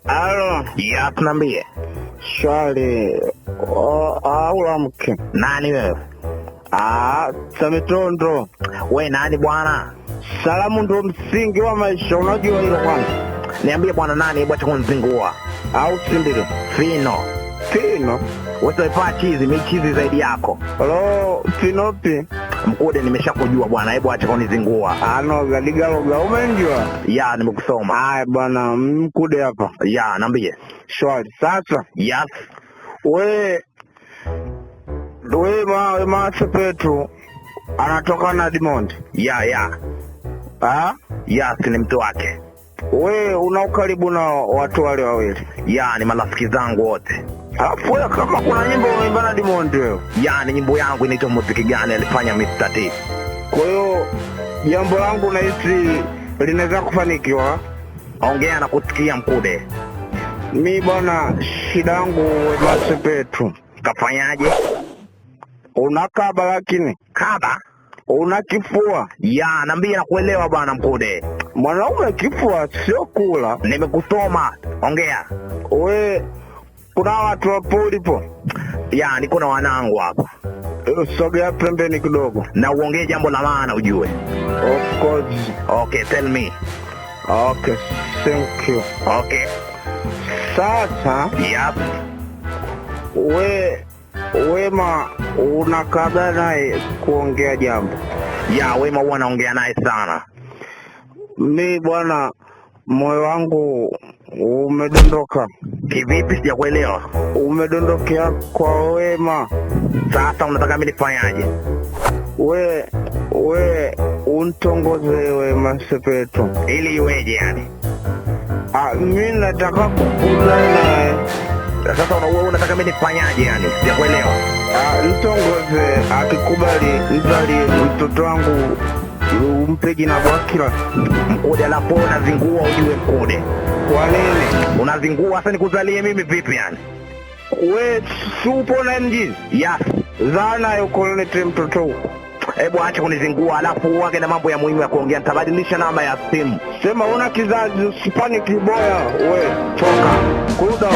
Halo, Ya, tunaambie. Shwari. Aula mke. Nani wewe? Ah, Samitondo. We nani bwana? Salamu ndo msingi wa maisha, unajua hilo kwanza. Niambie bwana nani, hebu acha kunizingua. Au si ndivyo? Fino. Fino. Wewe unaifaa chizi, mimi chizi zaidi yako. Lo, Finopi. Mkude nimeshakujua bwana, hebu acha kunizingua. Anoga digaloga umenjua? Ya, nimekusoma. Haya bwana, mkude hapa. Ya, niambie. Shwari. Sasa Yes. we we Masepetu anatoka na Diamond. Ya, ya. Ah? Yes, ni mtu wake. We una ukaribu na watu wale wawili. Ya, ni marafiki zangu wote. Alafu wewe kama kuna nyimbo umeimba na Diamond wewe. Ya, ni nyimbo yangu inaitwa muziki gani alifanya Mr. T. Kwa hiyo jambo langu nahisi linaweza kufanikiwa. Ongea na kusikia Mkude. Mi bwana, shida yangu Wema Sepetu, Kafanyaje? una kaba lakini Kaba? una kifua. Ya, niambie na kuelewa bwana Mkude. Mwanaume kifua sio kula. Nimekusoma. Ongea. We kuna watu wapo ulipo, Ya, niko na wanangu hapa. Sogea pembeni kidogo. Na uongee jambo la maana ujue. Of course. Okay, tell me. Okay, thank you. Okay. Sasa Yep. we Wema unakaga naye kuongea jambo. Ya, Wema huwa naongea naye sana. Mi bwana, moyo wangu umedondoka, Kivipi? Sijakuelewa. Umedondokea kwa Wema. Sasa unataka mimi nifanyaje? We untongoze Wema Sepetu. Ili iweje yani? Ah, mi nataka kukutana naye. Sasa wewe unataka mimi nifanyaje yani? Sijakuelewa. Ah, ntongoze, akikubali mzalie mtoto wangu, umpe jina Bwakila. Mkude, alafu wewe unazingua ujue Mkude. Kwa nini? Unazingua sasa nikuzalie mimi vipi yani? We si upo na mjini? Yes. Zana yuko mtoto huko. Hebu acha kunizingua alafu uwage na mambo ya muhimu ya kuongea. Nitabadilisha namba ya simu. Sema una kizazi, usipaniki boya we. Toka. Cool down.